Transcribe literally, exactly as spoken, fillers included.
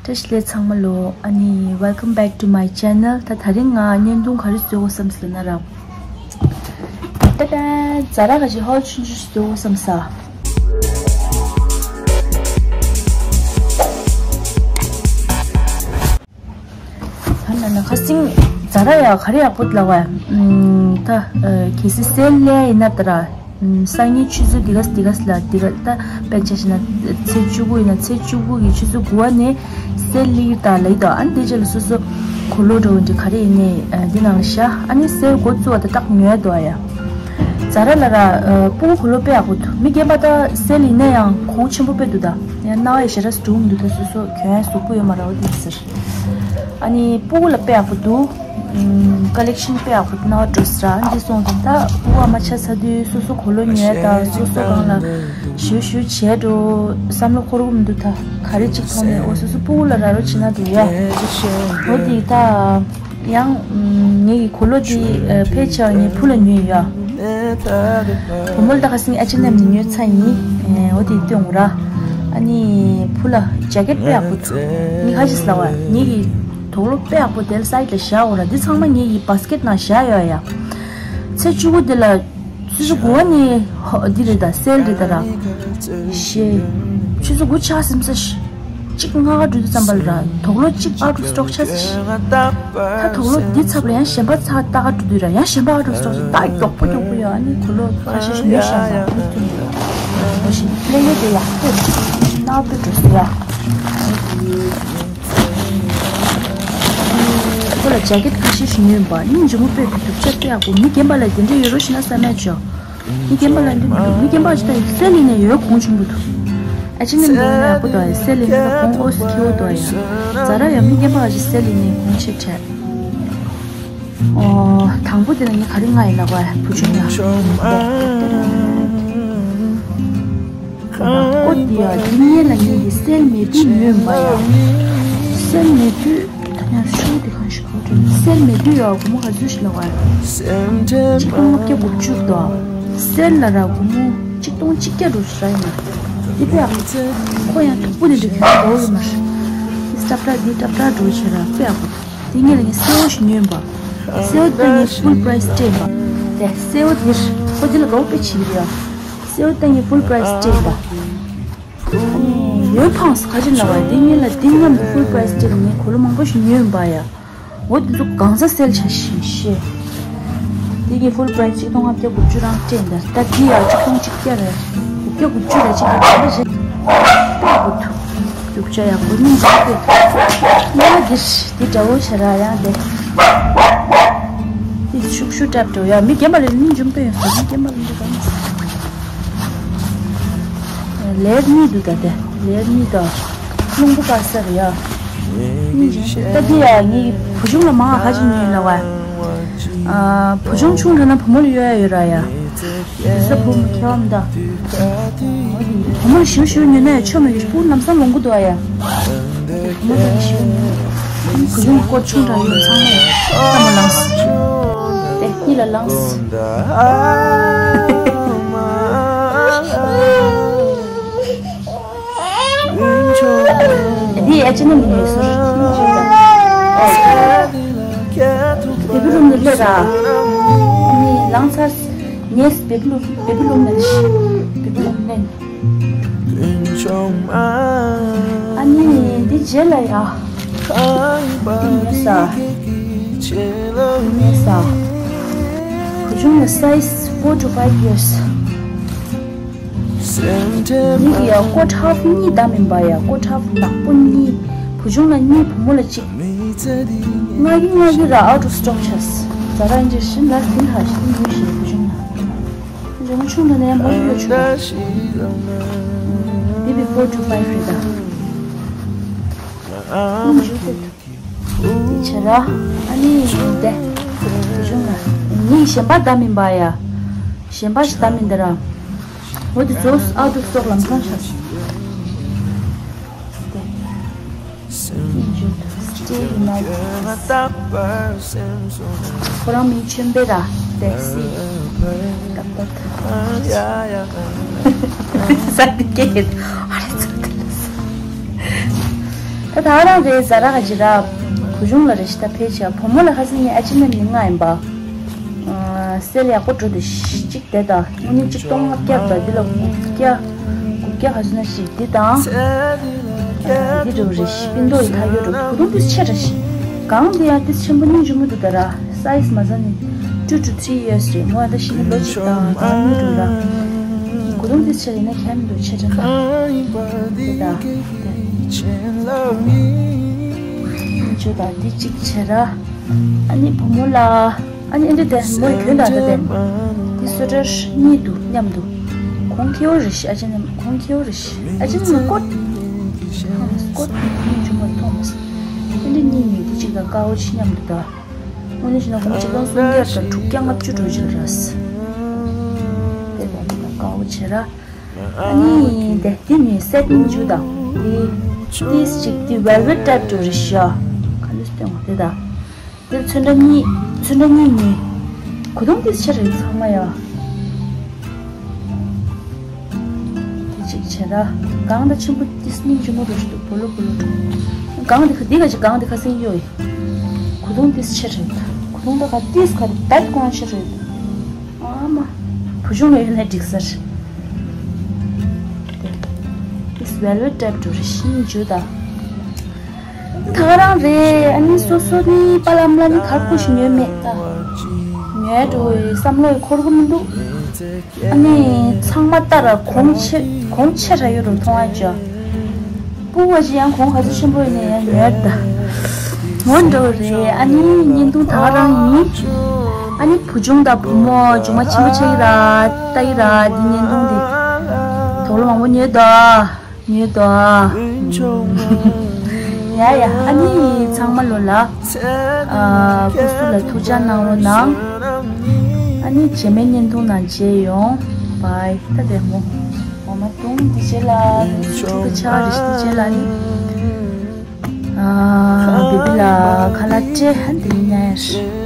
བཀྲ་ཤིས་བདེ་ལེགས་ཚང་མ་ལོ། ཨ་ནི། Welcome back to my channel. ད་དེ་རིང་ང་བརྙན་ཐུང་ག་རེ་བཟོ་དགོས་བསམ་སོང་ན་ར། ད་ད་ཛ་ར་ག་ཅིག་ཧོལ་ཆུང་ཆུང་ཞིག་བཟོ་དགོས་བསམ་ས། ད་ན་ན་ཁ་སིང་ཛ་ར་ཡ་ག་རེ་ཡག་པོ་ལབ་པ། ཨམ། ད་ཨ་གལ་སྲིད་སེལ་ལ་ཡིན་ན་ད་ར། ཨམ། སང་ཉིན་ཆུ་ཚོད་འདི་ག་འདི་ག་ལ་འདི་ག་ད་དཔེར་ན་ཆ་བཞག་ན་ཚེས་བཅུ་དགུ་ཡིན་ན་ཚེས་བཅུ་དགུ་གི་ཆུ་ཚོད་དགུ་པ་ནས་སེལ་ལིར་ད་ལ་ཡི་ད། ཨ་ནི་དེ་རྗེས་ལ་སོ་སོ་གོས་ལོག་འགྲོ་འདི་ག་རེ་ཡིན་ནའི་ཨ་འདི་ནང་ལ་བཞག་ཨ་ནི་སེལ་འགོ་བཙུགས་པ་ད་ཏག་ཉོ་ཡ་འདུག་ཨ་ཡ། ཛ་ར་ལ་ར་ཨ་སྤུ་གུ་གོས་ལོག་དཔེ་ཡག་པོ་འདུག་མི་རྒན་པ་ད་སེལ་ཡིན་ན་ཡང་གོང་ཆེན་པོ་དཔེ་འདུག་ད་ཡང་རྣ་བ་ཡི་ཞེ་དྲག་སྒྲུང་འདུག་ད་སོ་སོ་གྱོན་ཡ་གཟུགས་པོ་ཡོད་མ་རེད་འོ་དེ་ཟེར། ཨ་ནི་སྤུ་གུ་ལ་དཔེ་ཡག་པོ་འདུག་ཨམ། ཀ་ལེག་ཤན་དཔེ་ཡག་པོ་ནོར་འགྲོ་སྲ་འདི་སོང་ཙང་ད་སྤུ་གུ་མ་ཆ་ཚ་དུས་སོ་སོ་གོས་ལོག་ཉོས་ད་སོ་སོ་སྒང་ལ་ཞུ་ཞུ་བྱས་འགྲོ་བསམ་བློ་འཁོར་གི་མི་འདུག་ད་ག་རེ་གཅིག་མཐོང་ནས་འོ་སོ་སོ་སྤུ་གུ་ལ་ར་རོ་བྱེད་ན་འདུག་ཡ། འོ་དེ་ད་ཡང་ངེད་ཀྱི་གོས་ལོག་དེ་ཕལ་ཆེར་ངའི་བུ་ལ་ཉོས་ཡ། བུ་མོ་ལ་ད་ཁ་སང་ཨ་ཅེ་ནམ་ནས་ཉོས་ཚར་ཡིན། འོ་དེ་སྟོན་འོ་ར། ཨ་ནི་བུ་ལ་ཇེ་ཀེད་དཔེ་ཡག་པོ་འདུག་ངས་ཁ་ཅིག་ལབ་པ་ངེད་ཀྱི་དོག་ལོ་དཔེ་ཡག་པོ་དེ་ལ་སའིཌ་ལ་བཞག་འོ་ར། འདི་ཚང་མ་ངེད་ཀྱི་བཱ་སི་ཀེད་ནང་བཞག་ཡོད་ཡ། ཚེས་བཅུ་དགུ་དེ་ལ་ཆུ་ཚོད་དགུ་པ་ནས་ཧོ་འདི་རེད་ད་སེལ་རེད་ད་ར། ཞེས། ཆུ་ཚོད་དགུ་ཆགས་ཟིན་ས་ཞིག་གཅིག་ལྔ་ཀ་འགྲོ་དུས་ཙམ་པ་ལ་ར་དོག་ལོ་གཅིག་out of stock ཆགས་ས་ཞིག་ད་དོག་ལོ་འདི་ཚབ་ལ་ཡང་གཞན་པ་ཚ་ཏག་ཀ་འགྲོ་དུས་ར་ཡང་གཞན་པ་out of stock ཆགས་ད་མགྱོགས་པོ་མགྱོགས་པོ་ཡོད། ཨ་ནི་གོས་ལོག་ཁ་ཤས་ཤིག་ཉོས་བཞག་ན་ཨ་ནི་ཐུག་འདུག་འོ་ཞིག་ལས་ལས་དེ་ཡག་པོ་ནག་པོ་འགྲོ་སྲིད་ཡ། ཁོ་ལ་ཇེ་ཀེད་ཁ་ཤས་ཤིག་ཉོས་པ་ནི་འཇུ་མོ་དཔེ་དུ་སྒྲུབ་བྱ་དཔེ་ཡག་པོ་མི་རྒན་པ་ལ་དེ་འདྲ་ཡོད་རོགས་ཞེ་ན་བསམ་ཡ་ཆོག་མི་རྒན་པ་ལ་འདི་མི་རྒན་པ་ཞིག་ད་སེལ་ལི་ནས་ཡོད་གོང་ཆུང་པོ་འདུག་ཨ་ཅེ་ནི་འདི་ཡག་པོ་འདུག་ཨ་སེལ་ལི་ནས་གོང་ཨོ་སི་ཐེའུ་འདུག་ཨ་ཡ། ཛ་ར་ཡ་མི་རྒན་པ་ཞིག་སེལ་ལི་ནས་གོང་ཆེ་དྲགས། ཨོ། དང་པོ་དེ་ལ་ངས་ག་རེ་མངགས་ཡིན་ལབ་པ་བུ་ཆུང་ལ། ཨོ་དེ་ཡ་དེ་ངས་ལ་ངས་ཀྱི་སེལ་མེད་དུས་ཉོས་པ་ཡ། སེལ་མེད་དུས་ད་ཡང་ཤུ་དེ་གང་ཞིག་གོ་དྲན་སེལ་མེད་དུས་ཡ་སྒོར་མོ་ག་ཚོད་ཞིག་ལབ་པ་ཡ། གཅིག་སྟོང་ལྔ་བརྒྱ་དགུ་བཅུ་དོ། སེལ་ལ་ར་སྒོར་མོ་གཅིག་སྟོང་གཅིག་བརྒྱ་འགྲོ་ཞིག་ར་ཡིན་ན། དེ་པས་ཁོ་ཡང་ཐུག་པོ་དེ་འདྲ་གྱོན་འགྲོ་ཡོད་མ་རེད། ཏྲབ་ཏྲ་འདི་ཏྲབ་ཏྲ་འགྲོ་བྱས་ར་དཔེ་ཡག་པོ་འདུག་དེ་ངས་ལ་ངས་སེའུ་ཞིག་ཉོས་པ། སེའུ་ད་ངས་ཕུལ་པ་རའི་སི་སྤྲད་པ། དེ་སེའུ་འདིར་ཁོ་འདི་ལ་དགའ་བོ་དཔེ་བྱེད་ཀྱི་ཡོད། སེའུ་ད་ངས་ཕུལ་པ་རའི་སི་སྤྲད་པ། ཨ་ནི་ཡོད་ཕངས་ག་ཅི་ལབ་པ་དེ་ངས་ལ་འདི་མཉམ་དུ་ཕུལ་པ་རའི་སི་སྤྲད་ལ་ངས་གོས་ལོག་མང་པོ་ཞིག་ཉོས་པ་ཡ། འོ་འདི་ཚོ་གང་ཟག་སེལ་བྱ་ཞིང་ཤེས། འདི་གི་ཕུལ་པ་རའི་སི་གཅིག་སྟོང་ལྔ་བརྒྱ་དགུ་བཅུ་རང་སྤྲད་འདི་ད་འདི་ཡ་གཅིག་སྟོང་གཅིག་བརྒྱ་རེད། དགུ་བརྒྱ་དགུ་བཅུ་རེད་གཅིག་གི་ག་རེ་རེད། རྒྱུག་ཆ་ཡག་པོ་སྙིང་རྗེ་པོ་དཔེ། ཡ་འདིར་འདི་འདྲ་བོ་བྱ་ར་ཡང་འདི། འདི་ཤུག་ཤུག་སྒྲབ་འགྲོ་ཡ་མི་རྒན་པ་ལ་སྙིང་རྗེ་པོ་དཔེ་ཡོད་སོ་མི་རྒན་པ་ལ་འདི་གང་། ལེར་གཉིས་འདུག་ད་དེ་ལེར་གཉིས་དང་། རླུང་བུ་དཀར་ས་རེད་ཡ། ད་འདི་ཡ་ངའི་བུ་ཆུང་ལ་མང་ང་ཁ་ཅིག་ཉོས་ལ་བ། ཨ། བུ་ཆུང་ཆུང་དྲགས་ན་བུ་མོ་ལ་གཡོལ་ཡ་ཡོད་ར་ཡ། དེ་ས་བུ་མོ་ཁྱེད་བ་མི་ད། བུ་མོ་ལ་ཞུ་ཞུ་ཉོས་ན་ཡ་ཆོ་མ་གི་སྤུ་ལམ་སང་ལོང་གི་འདུག་ཨ་ཡ། བུ་མོ་ལ་ཞུ་ཉོས། བུ་ཆུང་སྐོར་ཆུང་དྲགས་ཡོད་ཚང་མ་ཡ་ལྟད་མོ་ལངས། དེ་གཉིས་ལ་ལངས། འདི་ཨེ་ཅི་ནི་མི་ནུས་སོ། བེ་བི་རུམ་ནི་སླེབས་ར། ནི་ལངས་ཚར། ངས་བེ་བི་རུམ་བེ་བི་རུམ་ནི་བེ་བི་རུམ་ནི། ཨ་ནི་འདི་རྗེས་ལ་ཡ། འདི་ངས་ས། ངས་ས། བུ་ཆུང་ལ་size four to five years། ནི་གི་ཡ་ཀོ་ཊ་ཧྥ་གཉིས་བདམས་མིན་པ་ཡ་ཀོ་ཊ་ཧྥ་ནག་པོ་གཉིས། བུ་ཆུང་ལ་གཉིས་བུ་མོ་ལ་གཅིག་ང་གི་ང་གི་ར་out of stock ཆགས། ད་ར་འཇི་ཤིན་ལ་ཐིན་ཧ་ཤིན་ཡོད་ཤིན་བུ་ཆུང་ལ། བུ་ཆུང་ཆུང་དུ་ནས་མོ་ཡོད་ཆུང་ལ། བེ་བི་ཕོར་ཊུ་ཕའིབ་རེད་ད། ཨ་མོ་ཞུ་ཐུབ། དེ་བྱས་ར། ཨ་ནི་དེ། གཞུང་ལ། ནི་གཞན་པ་བདམས་མིན་པ་ཡ། གཞན་པ་ཞིག་བདམས་མིན་ད་ར། འོ་དེ་ཚོ་out of stock ལམ་སང་ཆགས། དེ། Stay United། ཁོ་རང་མིང་ཆེན་པོ་ར། དེ་སི། ཀ་པ་ཐ། ས་དེ་སྐད། ཨ་རེ་ཚ་དེ་ལ་ས། ད་ད་རང་རེད་ཟ་ར་ག་ཅི་ར། བུ་ཆུང་ལ་རེ་ཞིག་ད་ཕེ་བྱ་བུ་མོ་ལ་ཁ་སང་ངའི་ཨ་ཅེ་ནི་ནི་ལྔ་ཡིན་པ། སེལ་ཡག་པོ་འགྲོ་འདུག་གཅིག་དེ་ད་དངོས་གནས་གཅིག་སྟོང་ལྔ་བརྒྱ་ད་འདི་ལ་དགུ་བརྒྱ་དགུ་བརྒྱ་ག་ཚོད་ན་ཞིག་འདི་དང་། འདི་འགྲོ་རེ་ཞིག་པིན་ཏོ་ཡི་ཐ་ཡོད་འགྲོ་བུ་ཏུང་ཏིས་ཆེ་ར་ཞིག་གང་འདི་ཡང་ཏིས་ཆེན་པོ་སྙིང་རྗེ་མོ་འདུག་ད་ར། སའི་ཛི་མ་ཟ་ནི་two to three years རེད་མོ། ཨ་ད་ཤི་ནི་ལོ་གཅིག་དང་གང་མི་འགྲོ་ར། བུ་ཏུང་ཏིས་ཆེ་རེ་ན་ཁྱད་མི་འདུག་ཆེ་དྲན་ད་དེ་ད་དེ་ཆོ་ད་འདི་གཅིག་ཆེ་ར། ཨ་ནི་བུ་མོ་ལ། ཨ་ནི་ཨ་འདི་དེ་མོ་ཡི་གྱོན་དང་ད་དེ། འདི་སོ་ཊར་གཉིས་འདུག་མཉམ་དུ། གོང་ཁེའུ་རེ་ཤི་ཨ་ཅེ་ནི་གོང་ཁེའུ་རེ་ཤི་ཨ་ཅེ་ནི་སྐོར། ཐོམ་སི་སྐོར་ནི་ཇུ་མ་ཐོམ་སི། ཨ་འདི་གཉིས་ནི་འདི་གཅིག་དང་ཀའོ་ཆི་མཉམ་དུ་ད། དངོས་གནས་བྱས་ན་སྒོར་མོ་ཆིག་སྟོང་སུམ་བརྒྱ་དང་དྲུག་བརྒྱ་ལྔ་བཅུ་འགྲོ་བཞིན་རེད། དེ་ལ་ནི་ཀའོ་ཆེ་ར། ཨ་ནི་དེ་འདི་ནི་སེཊ་གཉིས་འཇུ་དང་། འདི་ཏིས་ཅིག་འདི་ཝེལ་ཝེཊ་ཊའིཔ་འགྲོ་རེད་ཤག་ག་འདི་སྟོན་འོ་དེ་དང་། འདིར་ཚོན་ཁྲ་གཉིས་ཚོན་ཁྲ་གཉིས་ནི། གོ་དུང་ཏིས་ཆེ་རེད་ཚང་མ་ཡ། དེ་གཅིག་བྱས་ར། གང་ད་ཆེན་པོ་ཏིས་སྙིང་རྗེ་མོ་རུ་ཞིག་འདུག་བོ་ལོ་བོ་ལོ་འགྲོ། གང་འདི་ག་འདི་ག་ཅིག་གང་འདི་ཁ་སེང་གཡོ་ཡི། གོ་དུང་ཏིས་ཆེ་རེད། གོ་དུང་ད་ག་ཏིས་ག་རེད་ད་གོང་ཆེ་རེད། ཨ་མ། བུ་ཆུང་ལ་ཡོད་ན་འགྲིག་ས་རེད། ཏིས་ཝེལ་ཝེཊ་ཊའིཔ་འགྲོ་རེད་ཤིང་འཇུ་ད། ད་ག་རང་རེད། ཨ་ནི་སོ་སོ་ནི་པ་ལམ་ལ་ནི་གར་ཁུ་ཞིག་ཉོས་མེད་ད། ཉོས་འགྲོ་བའི་བསམ་བློ་ཡི་འཁོར་གི་མི་འདུག་ཨ་ནི་ཚང་མ་ལྟ་ར་གོང་ཆེ་གོང་ཆེ་ར་ཡོད་རུ་མཐོང་ཨ་ཅོ། སྤུ་བ་ཅི་ཡང་གོང་ག་ཚོད་ཆེན་པོ་ཡིན་ནའི་ཡང་ཉོས་ད། ངོ་འགྲོ་རེད། ཨ་ནི་བརྙན་ཐུང་ད་ག་རང་ཡིན། ཨ་ནི་བུ་ཆུང་དང་བུ་མོ་ཇོ་མ་ཆེན་པོ་ཆེ་ཡི་ར་ལྟ་ཡི་ར་འདི་བརྙན་ཐུང་འདི། དོགས་སློང་མང་པོ་ཉོས་ད། ཉོས་དོ། ཡ་ཡ་ཨ་ནི་ཚང་མ་ལོ་ལ། ཨ་སྐུ་གཟུགས་ལ་ཐུགས་ཅག་གནང་རོགས་གནང་། ཨ་ནི་རྗེས་མའི་བརྙན་ཐུང་ནང་མཇལ་ཡོང་། བའི་ད་དེ་མོ། འོ་མ་དུང་འདི་རྗེས་ལ་ནི་སུ་ཕྲུ་གུ་ཆགས་རེ་ཞིག་འདི་རྗེས་ལ་ནི། ཨ་བི་བི་ལ་ཁ་ལག་སྤྲད་ཧན་དེ་ནི་ཉལ་ཡ་ཞིག